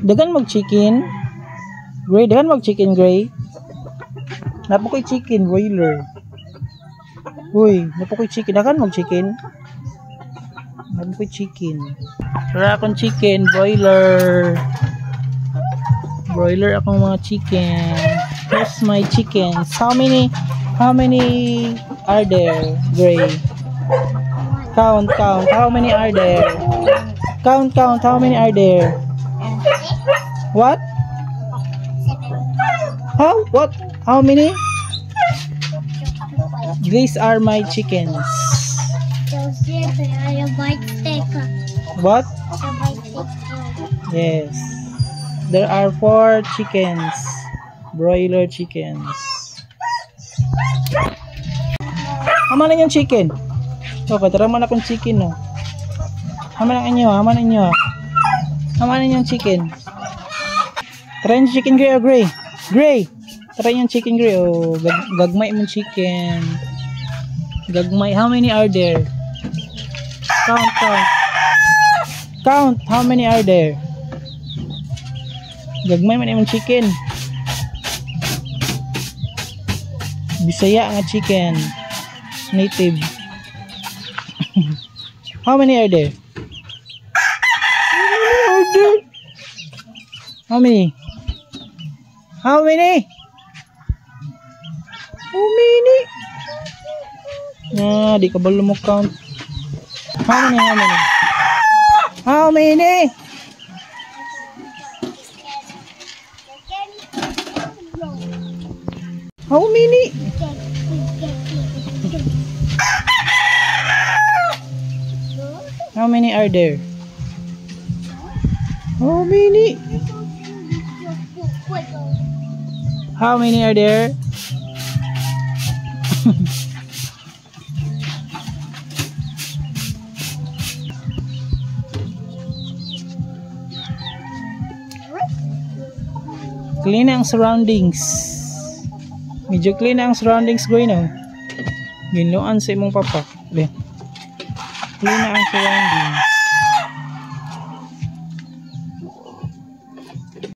Dagan mag chicken. Gray, dagan mag chicken, Gray. Napokoy chicken, broiler. Uy, napokoy chicken. Dagan mag chicken. Napokoy chicken. Tara akong chicken, broiler. Broiler akong mga chicken. Here's my chickens. How many are there, Gray? Count, count. How many are there? Count, count. How many are there? What? How? What? How many? These are my chickens. What? Yes. There are four chickens. Broiler chickens. Ama na yung chicken. Okay, tara man akong chicken, no. Ama na inyo, ama na inyo. Ama na yung chicken. Try yung chicken, Gray, oh, Gray. Gray. Try yung chicken, Gray. Oh, gagmay mong chicken. Gagmay. How many are there? Count, count. Count. How many are there? Gagmay man imong chicken. Bisaya nga chicken. Native. How many are there? How many are there? How many? How many? How many? Ah, di ka ba count? How many? How many? How many? How many? How many are there? How many? How many are there? Clean ang surroundings. Medyo clean ang surroundings ko, no? Ginuan sa imong papa. Clean ang surroundings.